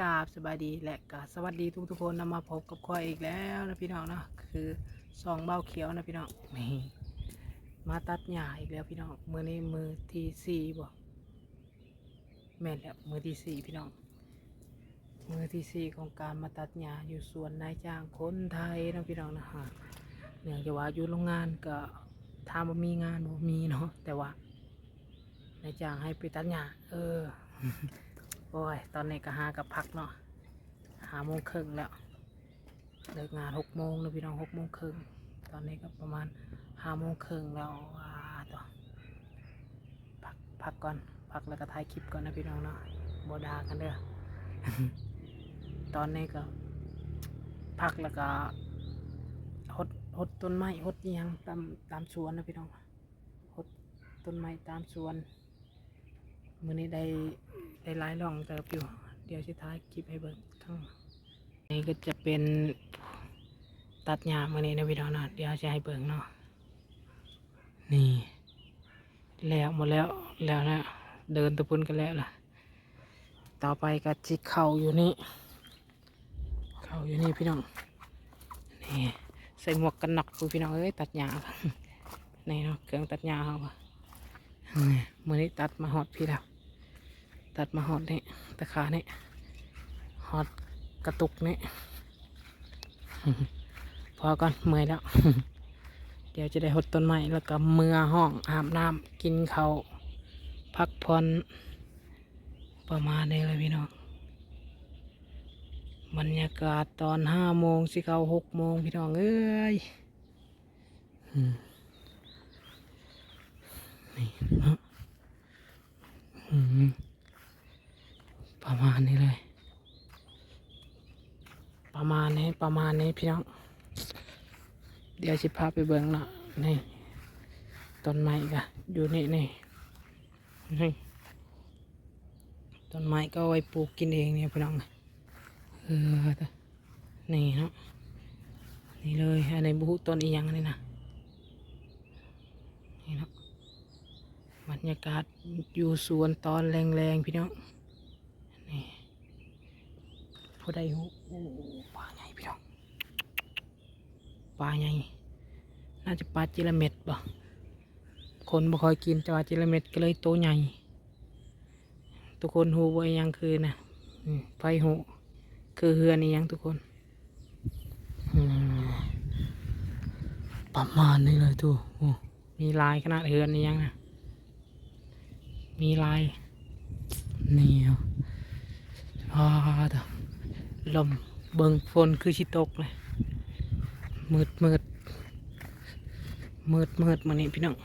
ກາບສະບາຍດີ ແລະກະສະຫວັດດີທຸກໆຄົນນຳ ມາພົບກັບຂ້ອຍອີກແລ້ວນະພີ່ນ້ອງເນາະ ຄືຊ່ອງບ່າວຂຽວນະພີ່ນ້ອງ. ນີ້ ມາຕັດຫຍ້າອີກແລ້ວພີ່ນ້ອງ ມື້ນີ້ມື້ທີສີ່ບໍ? ແມ່ນແລ້ວ ມື້ທີສີ່ພີ່ນ້ອງ ມື້ທີສີ່ຂອງການມາຕັດຫຍ້າຢູ່ສວນນາຍຈ້າງຄົນໄທເນາະພີ່ນ້ອງເນາະ. ເນື່ອງຈາກວ່າຢູ່ໂຮງງານກະ ຖາມວ່າມີງານບໍ່? ມີເນາະ ແຕ່ວ່ານາຍຈ້າງໃຫ້ໄປຕັດຫຍ້າ. ເອີ ໂອ້ຍ ຕອນນີ້ກະຫາກະພັກເນາະ ຫ້າໂມງເຄິ່ງແລ້ວ ເລີກງານຫົກໂມງເນາະພີ່ນ້ອງ ຫົກໂມງເຄິ່ງ ຕອນນີ້ກໍປະມານຫ້າໂມງເຄິ່ງແລ້ວ. ອາ ໂທ້ ພັກ ພັກກ່ອນ ພັກແລ້ວກໍຖ່າຍຄລິບກ່ອນນະພີ່ນ້ອງເນາະ ບໍ່ດ່າກັນເດີ. ຕອນນີ້ກໍພັກແລ້ວກໍຫົດ ຫົດຕົ້ນໄມ້ ຫົດອີ່ຫຍັງຕາມ ຕາມສວນນະພີ່ນ້ອງ ຫົດຕົ້ນໄມ້ຕາມສວນ. ມື້ນີ້ໄດ້ ໄດ້ຫຼາຍລ່ອງເຕີບຢູ່ ດຽວຊິຖ່າຍຄລິບໃຫ້ເບິ່ງ. ນີ້ກໍຈະເປັນຕັດຫຍ້າມື້ນີ້ນະພີ່ນ້ອງເນາະ ດຽວຊິໃຫ້ເບິ່ງເນາະ. ນີ້ ແລ້ວໝົດແລ້ວ ແລ້ວລະ ເດີນແຕ່ພຸ້ນກໍແລ້ວລະ. ຕໍ່ໄປກໍຊິເຂົ້າຢູ່ນີ້ ເຂົ້າຢູ່ນີ້ພີ່ນ້ອງ. ນີ້ ໃສ່ໝວກກັນນັອກພຸ້ນພີ່ນ້ອງເອີຍ ຕັດຫຍ້າ. ນີ້ເນາະ ເຄື່ອງຕັດຫຍ້າເຮົາ ມື້ນີ້ຕັດມາຮອດພີ້ແລ້ວ ຕັດມາຮອດນີ້ ຕາຂານີ້ ຮອດກະຕຸກນີ້. ພໍກ່ອນ ເມື່ອຍແລ້ວ ດຽວຈະໄດ້ຫົດຕົ້ນໄມ້ ແລ້ວກໍເມືອຫ້ອງ ອາບນ້ຳ ກິນເຂົ້າ ພັກຜ່ອນ ປະມານນີ້ແຫຼະພີ່ນ້ອງ. ບັນຍາກາດຕອນຫ້າໂມງ ຊິເຂົ້າຫົກໂມງພີ່ນ້ອງເອີຍ. ອືມ ນີ້ເນາະ ອືມ ປະມານນີ້ເລີຍ ປະມານນີ້ ປະມານນີ້ພີ່ນ້ອງ. ດຽວຊິພາໄປເບິ່ງເນາະ ນີ້ ຕົ້ນໄມ້ກະຢູ່ນີ້ ນີ້ ນີ້ ຕົ້ນໄມ້ກໍເອົາໄວ້ປູກກິນເອງນີ້ພີ່ນ້ອງ. ເອີ ນີ້ເນາະ ນີ້ເລີຍ ອັນນີ້ບໍ່ຮູ້ຕົ້ນອີ່ຫຍັງອັນນີ້ນະ. ນີ້ເນາະ ບັນຍາກາດຢູ່ສວນຕອນແລງໆ ພີ່ນ້ອງ. ນີ້ ຜູ້ໃດຮູ້? ໂອ້ ປາໃຫຍ່ພີ່ນ້ອງ ປາໃຫຍ່ ໜ້າຈະປາຈິລະເມັດບໍ? ຄົນບໍ່ຄ່ອຍກິນ ແຕ່ວ່າຈິລະເມັດກໍເລີຍໂຕໃຫຍ່. ທຸກຄົນຮູ້ບໍ່ ອີ່ຫຍັງຄືນະ? ອືມ ໃຜຮູ້ ຄືເຮືອນອີ່ຫຍັງທຸກຄົນ? ອືມ ປະມານນີ້ເລີຍທຸກ ໂອ້ ມີຫຼາຍຂະໜາດເຮືອນອີ່ຫຍັງນະ ມີຫຼາຍ. ນີ້ ອາ ໂທ້ ລົມ ເບິ່ງຝົນຄືຊິຕົກເລີຍ ມືດໆ ມືດໆ ມື້ນີ້ພີ່ນ້ອງ.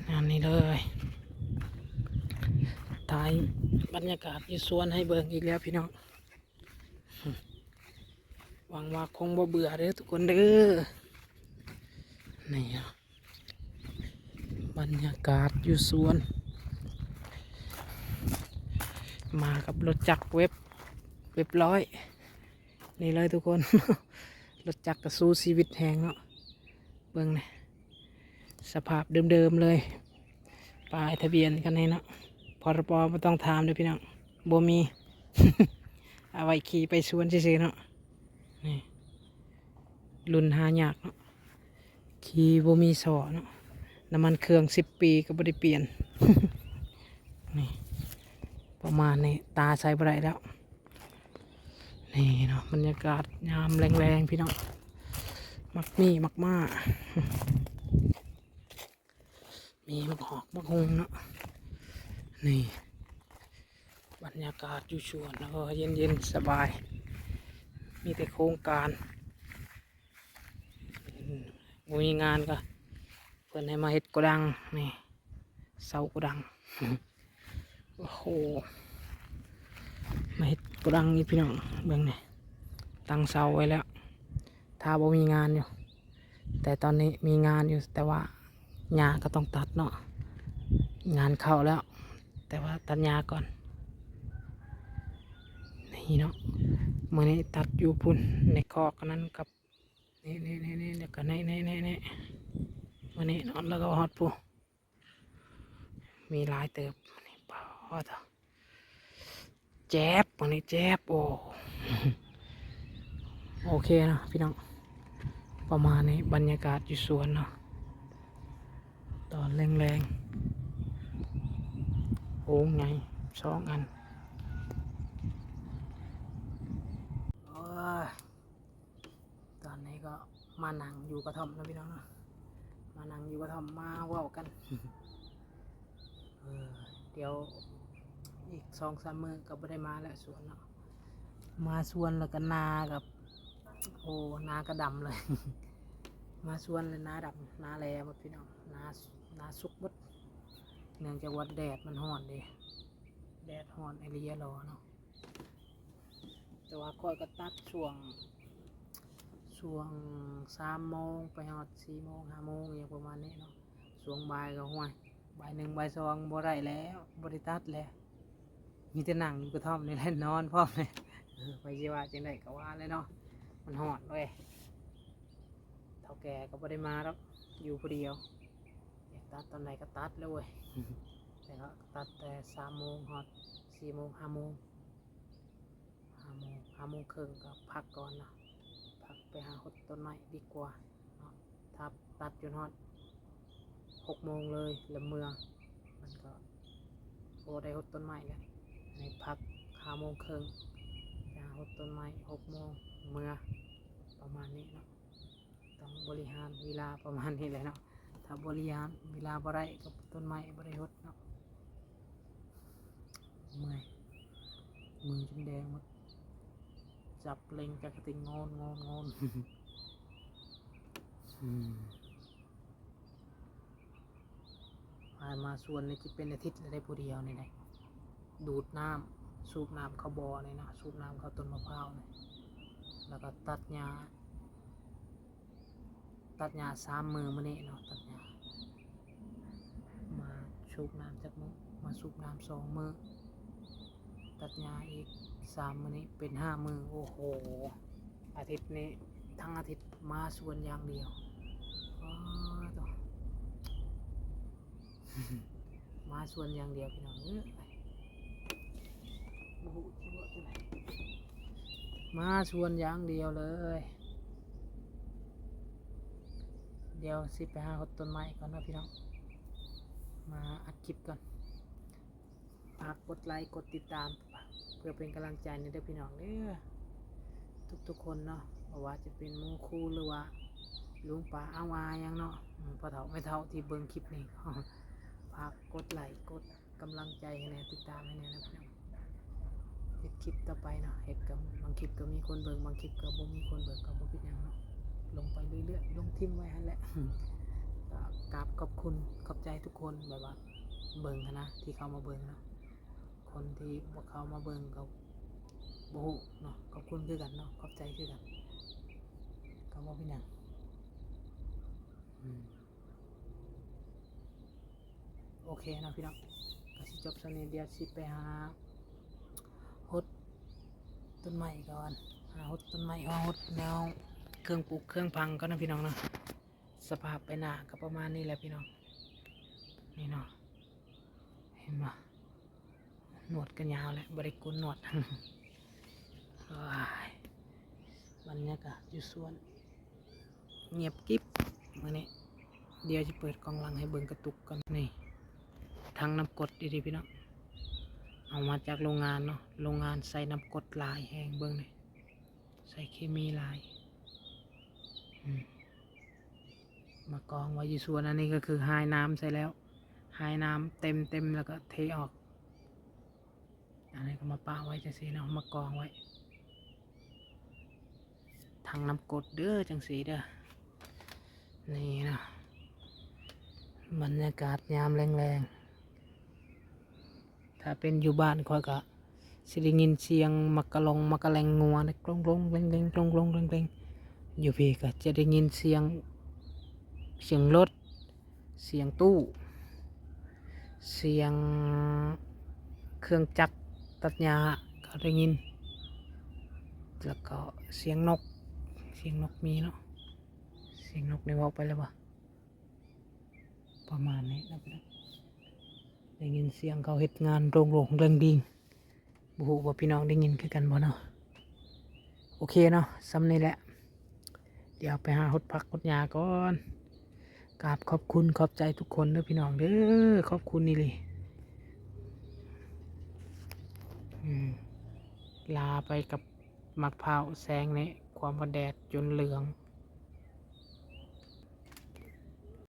ອັນນີ້ເລີຍ ຖ່າຍບັນຍາກາດຢູ່ສວນໃຫ້ເບິ່ງອີກແລ້ວພີ່ນ້ອງ. ຫວັງວ່າຄົງບໍ່ເບື່ອເດີທຸກຄົນເດີ. ນີ້ ບັນຍາກາດຢູ່ສວນ ມາກັບລົດຈັກເວັບ ເວັບຮ້ອຍ ນີ້ເລີຍທຸກຄົນ. ລົດຈັກກໍສູ້ຊີວິດແຮງເນາະ ເບິ່ງນີ້ ສະພາບເດີມໆເລີຍ ປ້າຍທະບຽນຄັນນີ້ເນາະ. ພ.ຣ.ປ. ບໍ່ຕ້ອງຖາມເດີພີ່ນ້ອງ ບໍ່ມີ ເອົາໄວ້ຂີ່ໄປສວນຊື່ໆເນາະ. ນີ້ ລຸ້ນຫາຍາກເນາະ ຂີ່ບໍ່ມີສໍ້ເນາະ ນ້ຳມັນເຄື່ອງສິບປີກໍບໍ່ໄດ້ປ່ຽນ. ນີ້ ປະມານນີ້ ຕາໃສ່ບໍ່ໄດ້ແລ້ວ. ນີ້ເນາະ ບັນຍາກາດຍາມແລງໆ ພີ່ນ້ອງ ໝາກມີ້ໝາກມ້າ ມີໝາກຫອກໝາກຫຸ່ງເນາະ. ນີ້ ບັນຍາກາດຢູ່ສວນ ໂອ້ ເຢັນໆ ສະບາຍ ມີແຕ່ໂຄງການ ບໍ່ມີງານກໍເພິ່ນໃຫ້ມາເຮັດໂກດັງ ນີ້ ເສົາໂກດັງ. ໂອ້ໂຫ ມາເຮັດໂກດັງອີກພີ່ນ້ອງ ເບິ່ງນີ້ ຕັ້ງເສົາໄວ້ແລ້ວ ຖ້າບໍ່ມີງານຢູ່. ແຕ່ຕອນນີ້ມີງານຢູ່ ແຕ່ວ່າຫຍ້າກໍຕ້ອງຕັດເນາະ ງານເຂົ້າແລ້ວ ແຕ່ວ່າຕັດຫຍ້າກ່ອນ. ນີ້ເນາະ ມື້ນີ້ຕັດຢູ່ພຸ້ນ ໃນຄອກອັນນັ້ນກັບ ນີ້ໆໆໆ ແລ້ວກໍນີ້ໆໆ ມື້ນີ້ເນາະ ແລ້ວກໍຮອດພຸ້ນ ມີຫຼາຍເຕີບ ນີ້ ປາດ ໂທ້ ເ ແຈບ ບາດນີ້ແຈບ ໂອ້ ໂອເຄເນາະພີ່ນ້ອງ ປະມານນີ້ ບັນຍາກາດຢູ່ສວນເນາະ ຕອນແລງໆ ໂອ່ງໃຫຍ່ສອງອັນ ໂອ້ຍ ຕອນນີ້ກໍມານັ່ງຢູ່ກະທ່ອມເນາະພີ່ນ້ອງເນາະ ມານັ່ງຢູ່ກະທ່ອມ ມາເວົ້າກັນ ເອີ ດຽວອີກສອງສາມມື້ກໍບໍ່ໄດ້ມາແລ້ວສວນເນາະ ມາສວນແລ້ວກໍນາກໍ ໂອ້ ນາກໍດຳເລີຍ ມາສວນແລ້ວນາດຳ ນາແຫຼໝົດພີ່ນ້ອງ ນາ ນາສຸກໝົດ ເນື່ອງຈາກວ່າແດດມັນຮ້ອນເດ້ ແດດຮ້ອນອີ່ຫຼີເນາະ. ແຕ່ວ່າຂ້ອຍກໍຕັດຊ່ວງ ຊ່ວງສາມໂມງໄປຮອດສີ່ໂມງ ຫ້າໂມງ ຫຍັງປະມານນີ້ເນາະ ຊ່ວງບ່າຍກໍ ຫ້ວຍ ບ່າຍໜຶ່ງ ບ່າຍສອງ ບໍ່ໄດ້ແລ້ວ ບໍ່ໄດ້ຕັດແລ້ວ ມີແຕ່ນັ່ງຢູ່ກະທ່ອມນີ້ແຫຼະ ນອນພ້ອມເລີຍ ເອີ ໃຜຊິວ່າຈັ່ງໃດກໍວ່າແຫຼະເນາະ ມັນຮ້ອນເວີຍ ເຖົ້າແກ່ກໍບໍ່ໄດ້ມາດອກ ຢູ່ຜູ້ດຽວ ຢາກຕັດຕອນໃດກໍຕັດແລ້ວເວີຍ ແຕ່ກໍຕັດແຕ່ສາມໂມງຮອດສີ່ໂມງ ຫ້າໂມງ ຫ້າໂມງ ຫ້າໂມງເຄິ່ງກໍພັກກ່ອນເນາະ ພັກໄປຫາຫົດຕົ້ນໄມ້ດີກວ່າເນາະ ຖ້າຕັດຈົນຮອດຫົກໂມງເລີຍລະເມືອ ມັນກໍບໍ່ໄດ້ຫົດຕົ້ນໄມ້ແລ້ວ ໃຫ້ພັກຫ້າໂມງເຄິ່ງ ໄປຫາຫົດຕົ້ນໄມ້ຫົກໂມງເມືອ ປະມານນີ້ເນາະ. ຕ້ອງບໍລິຫານເວລາປະມານນີ້ແຫຼະເນາະ ຖ້າບໍລິຫານເວລາບໍ່ໄດ້ກໍຕົ້ນໄມ້ບໍ່ໄດ້ຫົດເນາະ ເມື່ອຍ ມືຈົນແດງໝົດ ຈັບເລັງຈັກກະຕິງງອນໆໆ ອືມ. ຜ່ານມາສວນນີ້ຊິເປັນອາທິດແລ້ວເດ້ ຜູ້ດຽວນີ້ນະ ດູດນ້ຳ ສູບນ້ຳເຂົ້າບໍ່ນີ້ນະ ສູບນ້ຳເຂົ້າຕົ້ນມະພ້າວນີ້ ແລ້ວກໍຕັດຫຍ້າ ຕັດຫຍ້າສາມມື້ມື້ນີ້ເນາະ ຕັດຫຍ້າ ມາສູບນ້ຳຈັກມື້ ມາສູບນ້ຳສອງມື້ ຕັດຫຍ້າອີກສາມມື້ນີ້ເປັນຫ້າມື້ ໂອ້ໂຫ ອາທິດນີ້ທັງອາທິດມາສວນຢ່າງດຽວ ປາດໂທ້ ມາສວນຢ່າງດຽວພີ່ນ້ອງເອີຍ ບໍ່ຮູ້ຊິເວົ້າຈັ່ງໃດ ມາສວນຢ່າງດຽວເລີຍ ດຽວຊິໄປຫາຫົດຕົ້ນໄມ້ກ່ອນເນາະພີ່ນ້ອງ ມາອັດຄລິບກ່ອນ ຝາກກົດໄລກົດຕິດຕາມ ເພື່ອເປັນກຳລັງໃຈແດ່ເດີພີ່ນ້ອງເດີ ທຸກໆຄົນເນາະ ບໍ່ວ່າຈະເປັນໝູ່ຄູ່ ຫຼືວ່າລຸງປ້າອາວອາຫຍັງເນາະ ອືມ ພໍ່ເຖົ້າແມ່ເຖົ້າທີ່ເບິ່ງຄລິບນີ້ ຝາກກົດໄລກົດກຳລັງໃຈໃຫ້ແດ່ ຕິດຕາມໃຫ້ແດ່ນະພີ່ນ້ອງ ເຮັດຄລິບຕໍ່ໄປເນາະ ເຮັດກໍບາງຄລິບກໍມີຄົນເບິ່ງ ບາງຄລິບກໍບໍ່ມີຄົນເບິ່ງ ກໍບໍ່ເປັນຫຍັງເນາະ ລົງໄປເລື້ອຍໆ ລົງຖິ້ມໄວ້ຫັ້ນແຫຼະ ກໍກາບຂອບຄຸນຂອບໃຈທຸກຄົນ ແບບວ່າເບິ່ງຫັ້ນນະ ທີ່ເຂົ້າມາເບິ່ງເນາະ ຄົນທີ່ບໍ່ເຂົ້າມາເບິ່ງກໍບໍ່ຮູ້ເນາະ ຂອບຄຸນຄືກັນເນາະ ຂອບໃຈຄືກັນ ກໍບໍ່ເປັນຫຍັງ ອືມ ໂອເຄເນາະພີ່ນ້ອງ ກໍຊິຈົບສ່ຳນີ້ ດຽວຊິໄປຫາຫົດຕົ້ນໄມ້ກ່ອນ ຫາຫົດຕົ້ນໄມ້ ຫາຫົດແນວເຄື່ອງປູກເຄື່ອງຝັງກ່ອນເນາະພີ່ນ້ອງເນາະ ສະພາບໃບໜ້າກໍປະມານນີ້ແຫຼະພີ່ນ້ອງ ນີ້ເນາະ ເຫັນບໍ່? ໜວດກໍຍາວແຫຼະ ບໍ່ໄດ້ໂກນໜວດ ໂອ້ຍ ບັນຍາກາດຢູ່ສວນງຽບກິບມື້ນີ້ ດຽວຊິເປີດກ້ອງຫຼັງໃຫ້ເບິ່ງກະຕຸກກ່ອນ ນີ້ ຖັງນ້ຳກົດອີ່ຫຼີພີ່ນ້ອງ ເອົາມາຈາກໂລງງານເນາະ ໂລງງານໃສ່ນ້ຳກົດຫຼາຍແຮງ ເບິ່ງນີ້ ໃສ່ເຄມີຫຼາຍ ອືມ ມາກອງໄວ້ຢູ່ສວນ ອັນນີ້ກໍຄືຫາຍນ້ຳໃສ່ແລ້ວ ຫາຍນ້ຳເຕັມໆ ແລ້ວກໍເທອອກ ອັນນີ້ກໍມາປະໄວ້ຈັ່ງຊີ້ເນາະ ມາກອງໄວ້ ຖັງນ້ຳກົດເດີ ຈັ່ງຊີ້ເດີ ນີ້ເນາະ ບັນຍາກາດຍາມແລງໆ ຖ້າເປັນຢູ່ບ້ານຂ້ອຍກໍຊິໄດ້ຍິນສຽງໝາກກະລົງໝາກກະແລັງງົວ ກລົງໆແກງໆ ກລົງໆແກງໆ ຢູ່ພີ້ກໍຈະໄດ້ຍິນສຽງ ສຽງລົດ ສຽງຕູ້ ສຽງເຄື່ອງຈັກຕັດຫຍ້າກໍໄດ້ຍິນ ແລ້ວກໍສຽງນົກ ສຽງນົກມີເນາະ ສຽງນົກນີ້ເວົ້າໄປແລ້ວບໍ່ ປະມານນີ້ເນາະ ໄດ້ຍິນສຽງເຂົາເຮັດງານໂດງໂດງເດງດີງ ບໍ່ຮູ້ວ່າພີ່ນ້ອງໄດ້ຍິນຄືກັນບໍ່ເນາະ. ໂອເຄເນາະ ສ່ຳນີ້ແຫຼະ ດຽວໄປຫາຫົດຜັກຫົດຫຍ້າກ່ອນ. ກາບຂອບຄຸນຂອບໃຈທຸກຄົນເດີພີ່ນ້ອງເດີ ຂອບຄຸນອີ່ຫຼີ. ອືມ ລາໄປກັບໝາກພ້າວແຊງນີ້ ຄວາມວ່າແດດຈົນເຫຼືອງ